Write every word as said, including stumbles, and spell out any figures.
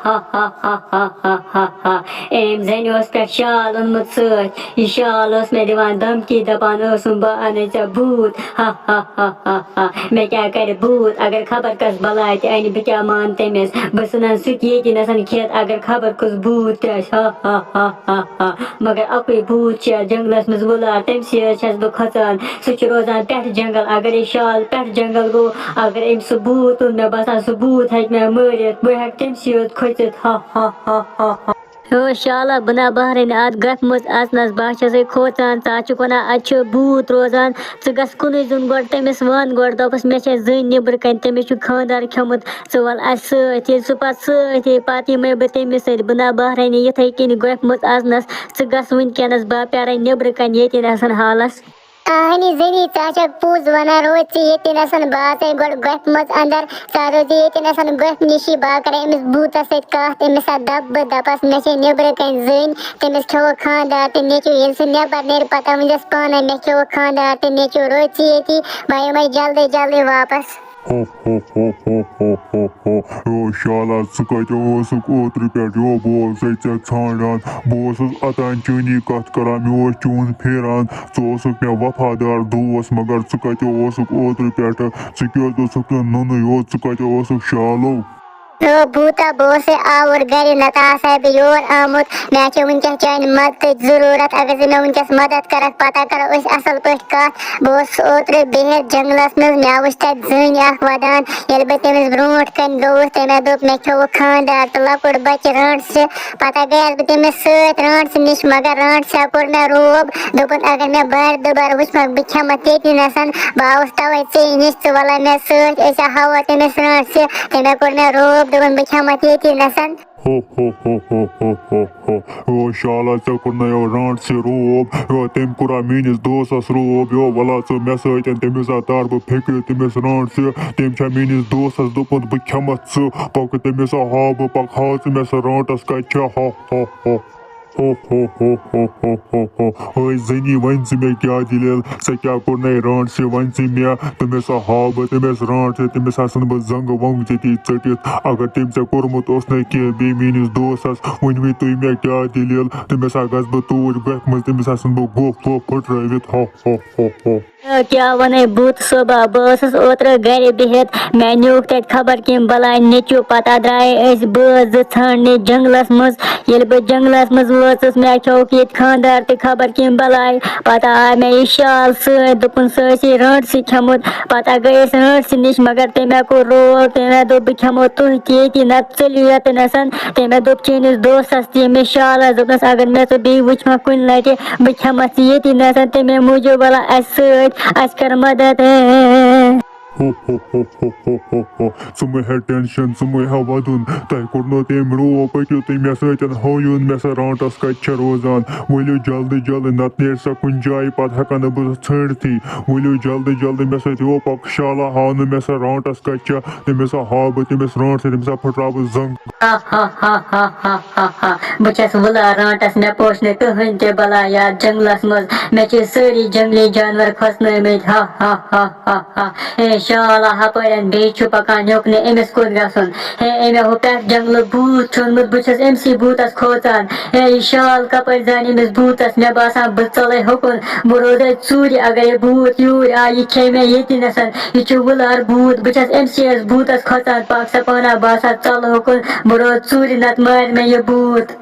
ہا ہا ہا ہا ہا ہا ہا۔ أمۍ زَنہِ اوس پٮ۪ٹھ شال اوٚنمُت سۭتۍ۔ یہِ شال اوس مےٚ دِوان دھمکی، دَپان ٲسٕم، "بہٕ اَنے ژےٚ بھوٗت۔" ہا ہا ہا ہا ہا۔ مےٚ کیٛاہ کَرِ بھوٗت؟ اگر خبر کَس بَلاے تہِ اَنہِ، بہٕ کیٛاہ مانہٕ تٔمِس؟ بہٕ ژھٕنَن سُہ تہِ ییٚتی نَسَن کھٮ۪تھ، اگر خبر کُس بھوٗت تہِ آسہِ۔ ہا ہا ہا ہا ہا۔ مگر اَکُے بھوٗت چھُ یَتھ جنٛگلَس منٛز وُلار، تٔمۍ سٕے یٲژ چھَس بہٕ کھۄژان۔ سُہ چھُ روزان پٮ۪ٹھٕ جنٛگل۔ اگر یہِ شال پٮ۪ٹھٕ جنٛگل گوٚو، اگر أمۍ سُہ بھوٗت اوٚن، مےٚ باسان، سُہ بھوٗت ہیٚکہِ مےٚ مٲرِتھ۔ بہٕ ہیٚکہٕ تٔمۍ سٕے یوت کھٔژِتھ۔ ہا ہا ہا ہا ہا۔ او شالا، بہٕ نا بہرٕنۍ اَتھ گۄپھِ منٛز اَژنَس، بہٕ ہا چھَسے کھوژان۔ ژٕ ہا چھُکھ وَنان، اَتہِ چھُ بھوٗت روزان۔ ژٕ گژھ کُنُے زوٚن گۄڈٕ تٔمِس وَن گۄڈٕ، دوٚپُس، "مےٚ چھےٚ زٔنۍ نیٚبرٕ کَنہِ، تٔمِس چھُ خانٛدار کھیوٚمُت، ژٕ وَل اَسہِ سۭتۍ۔" ییٚلہِ سُہ پَتہٕ سۭتۍ یی، پَتہٕ یِمَے بہٕ تٔمِس سۭتۍ۔ بہٕ نا بہرٕنۍ یِتھَے کِنۍ گۄپھِ منٛز اَژنَس، ژٕ گژھ وٕنکیٚنَس، بہٕ ہا پیٛارَے نیٚبرٕ کَنہِ ییٚتٮ۪ن آسَن حالَس۔ اہنی زٔنی، ژٕ ہا چھَکھ پوٚز وَنان، روزِ ژٕ ییٚتٮ۪ن آسَن، بہٕ آسَے گۄڈٕ گۄپھِ منٛز اَندَر، ژٕ ہا روزِ ییٚتٮ۪ن آسَن گۄپھِ نِشی، بہٕ ہا کَرَے أمِس بھوٗتَس سۭتۍ کَتھ، أمِس ہا دَپہٕ بہٕ، دَپَس، مےٚ چھے نیٚبرٕ کَنہِ زٔنۍ، تٔمِس کھیوٚوُکھ خانٛدار تہٕ نیٚچوٗ، ییٚلہِ سُہ نٮ۪بَر نیرِ، پَتہٕ ؤنۍزٮ۪س پانَے، مےٚ کھیوٚوُکھ خانٛدار تہٕ نیٚچوٗ، روزِ ژٕ ییٚتی، بہٕ یِمَے جلدی جلدی واپَس۔ ہو ہو ہو ہو ہو ہو ہو۔ یو شالا، ژٕ کَتہِ اوسُکھ اوترٕ پٮ۪ٹھ؟ یو، بہٕ اوسَے ژےٚ ژھانٛڈان۔ بہٕ اوسُس اوٚتام چٲنی کَتھ کَران، مےٚ اوس چون پھیران۔ ژٕ اوسُکھ مےٚ وفادار دوس، مگر ژٕ کَتہِ اوسُکھ اوترٕ پٮ۪ٹھٕ؟ ژٕ کیٛازِ اوسُکھ نہٕ نُنٕے یوت؟ ژٕ کَتہِ اوسُکھ شالو؟ او بھوٗتا، بہٕ اوسُے آوُر گَرِ، نَتہٕ آسہٕ ہا بہٕ یور آمُت۔ مےٚ چھِ وٕنکیٚس چانہِ مدتٕچ ضروٗرت۔ اگر ژٕ مےٚ وٕنکیٚس مدد کَرَکھ، پَتہٕ کَرو أسۍ اَصٕل پٲٹھۍ کَتھ۔ بہٕ اوسُس اوترٕ بِہِتھ جنٛگلَس منٛز، مےٚ وٕچھ تَتہِ زٔنۍ اَکھ وَدان۔ ییٚلہِ بہٕ تٔمِس برونٛٹھ کَنہِ گوٚوُس، تٔمۍ دوٚپ، "مےٚ کھیوٚوُکھ خانٛدار تہٕ لۄکُٹ بَچہِ رانٛٹسہِ۔" پَتہٕ گٔیَس بہٕ تٔمِس سۭتۍ رانٛٹسہِ نِش، مگر رانٛٹسہِ کوٚر مےٚ روب۔ دوٚپُن، "اگر مےٚ بارِ دُبارٕ وٕچھمَکھ، بہٕ کھٮ۪مَتھ ییٚتی نَسَن۔ بہٕ آوُس تَوَے ژے نِش، ژٕ وَلَے مےٚ سۭتۍ، أسۍ ہاوو تٔمِس رانٛٹسہِ۔" تٔمۍ کوٚر مےٚ روب، دوٚپُن، "بہٕ کھٮ۪مَتھ ییٚتی نَسَن۔" ہو ہو ہو ہو ہو ہو ہو۔ یو شالا، ژےٚ کوٚرنَے یو رانٛٹسہِ روب۔ یو، تٔمۍ کوٚرا میٛٲنِس دوستَس روب؟ یو، وَلا ژٕ مےٚ سۭتۍ، تٔمِس ہا تارٕ بہٕ فِکرِ، تٔمِس رانٛٹسہِ۔ تٔمۍ چھا میٛٲنِس دوستَس دوٚپمُت، بہٕ کھٮ۪مَتھ ژٕ؟ پَکہٕ تٔمِس ہا ہاو بہٕ، پَکہٕ ہاو ژٕ مےٚ سۄ رانٛٹَس کَتہِ چھےٚ؟ ہو ہو ہو۔ ہو ہو ہو ہو ہو ہو ہو۔ ہے زٔنی، وَنہِ ژٕ مےٚ کیٛاہ دٔلیٖل؟ ژےٚ کیٛاہ کوٚرنَے رانٛٹسہِ؟ وَنہِ ژٕ مےٚ، تٔمِس ہا ہاو بہٕ، تٔمِس ہا ژھٕنہٕ بہٕ زنٛگہٕ وۄنٛگ ژےٚ ژٔٹِتھ۔ اگر تٔمۍ ژےٚ کوٚرمُت اوس نَے کینٛہہ بیٚیہِ میٛٲنِس دوستَس، ؤنۍ ؤنۍ تُہۍ مےٚ کیٛاہ دٔلیٖل؟ تٔمِس ہا گژھٕ بہٕ توٗرۍ گۄپھِ منٛز، تٔمِس ہا ژھٕنہٕ بہٕ گۄپھ وۄپھ پھٕٹرٲوِتھ۔ ہو ہو ہو ہو۔ کیٛاہ وَنَے بہٕ تہٕ صوبہ، بہٕ ٲسٕس اوترٕ گَرِ بِہِتھ، مےٚ نیوٗکھ تَتہِ خبر کٔمۍ بَلاے نیٚچوٗ، پَتہٕ آو درٛایے أسۍ بٲژ زٕ ژھانٛڈنہِ جنٛگلَس منٛز۔ ییٚلہِ بہٕ جنٛگلَس منٛز وٲژٕس، مےٚ کھیوٚوُکھ ییٚتہِ خانٛدار تہٕ خبر کٔمۍ بَلاے۔ پَتہٕ آو مےٚ یہِ شال سۭتۍ، دوٚپُن، "سُہ ٲسی رانٛٹسہِ کھٮ۪مُت۔" پَتہٕ گٔیَس رانٛٹسہِ نِش، مگر تٔمۍ ہا کوٚر روب، تٔمۍ ہا دوٚپ، "بہٕ کھٮ۪مو تُہۍ تہِ ییٚتی، نَتہٕ ژٔلِو ییٚتٮ۪ن نَسَن۔" تٔمۍ ہا دوٚپ چٲنِس دوستَس تہِ، ییٚمِس شالَس، دوٚپنَس، "اگر مےٚ ژٕ بیٚیہِ وٕچھمَکھ کُنہِ لَٹہِ، بہٕ کھٮ۪مَتھ ژٕ ییٚتی نَسَن، تَمے موٗجوٗب وَلا اَسہِ سۭتۍ، اَسہِ کَر مَدَد۔" ہو ہو ہو ہو ہو ہو ہو۔ ژٕ مہٕ ہےٚ ٹٮ۪نشَن، ژٕ مہٕ ہےٚ وَدُن۔ تۄہہِ کوٚرنو تٔمۍ روب، پٔکِو تُہۍ مےٚ سۭتۍ، ہٲیِو مےٚ سۄ رانٛٹَس کَتہِ چھےٚ روزان۔ ؤلِو جلدی جلدی، نَتہٕ نیرِ سۄ کُنہِ جایہِ، پَتہٕ ہٮ۪کَن نہٕ بہٕ سۄ ژھٲنٛڈتھٕے۔ ؤلِو جلدی جلدی مےٚ سۭتۍ، ہو پَکھ شالا، ہاو نہٕ مےٚ سۄ رانٛٹَس کَتہِ چھےٚ۔ تٔمِس ہا ہاو بہٕ، تٔمِس رانٛٹَس، تٔمِس ہا پھٕٹراو بہٕ زنٛگ۔ ہا ہا ہا ہا ہا ہا۔ بہٕ چھَس وُلار رانٛٹَس، مےٚ پوش نہٕ کٕہٕنۍ تہِ بَلاے یَتھ جنٛگلَس منٛز۔ مےٚ چھِ سٲری جنٛگلی جانوَر کھۄژنٲومٕتۍ۔ ہا ہا ہا ہا ہا۔ ہے شالا، ہَپٲرٮ۪ن بیٚیہِ چھُ پَکان یوٚکنہِ، أمِس کوٚت گژھُن؟ ہے، أمۍ ہا ہُہ پٮ۪ٹھ جنٛگلہٕ بھوٗت ژھیوٚنمُت، بہٕ چھَس أمۍسٕے بھوٗتَس کھوژان۔ ہے، یہِ شال کَپٲرۍ زانہِ أمِس بھوٗتَس؟ مےٚ باسان، بہٕ ژَلَے ہُکُن، بہٕ روزَے ژوٗرِ۔ اگر یہِ بھوٗت یوٗرۍ آو، یہِ کھیٚیہِ مےٚ ییٚتی نَسَن۔ یہِ چھُ وُلار بھوٗت، بہٕ چھَس أمۍسٕے یَس بھوٗتَس کھۄژان۔ پَکھ سا پانہ، بہٕ ہسا ژَلہٕ ہُکُن، بہٕ روزٕ ژوٗرِ، نَتہٕ مارِ مےٚ یہِ بھوٗت۔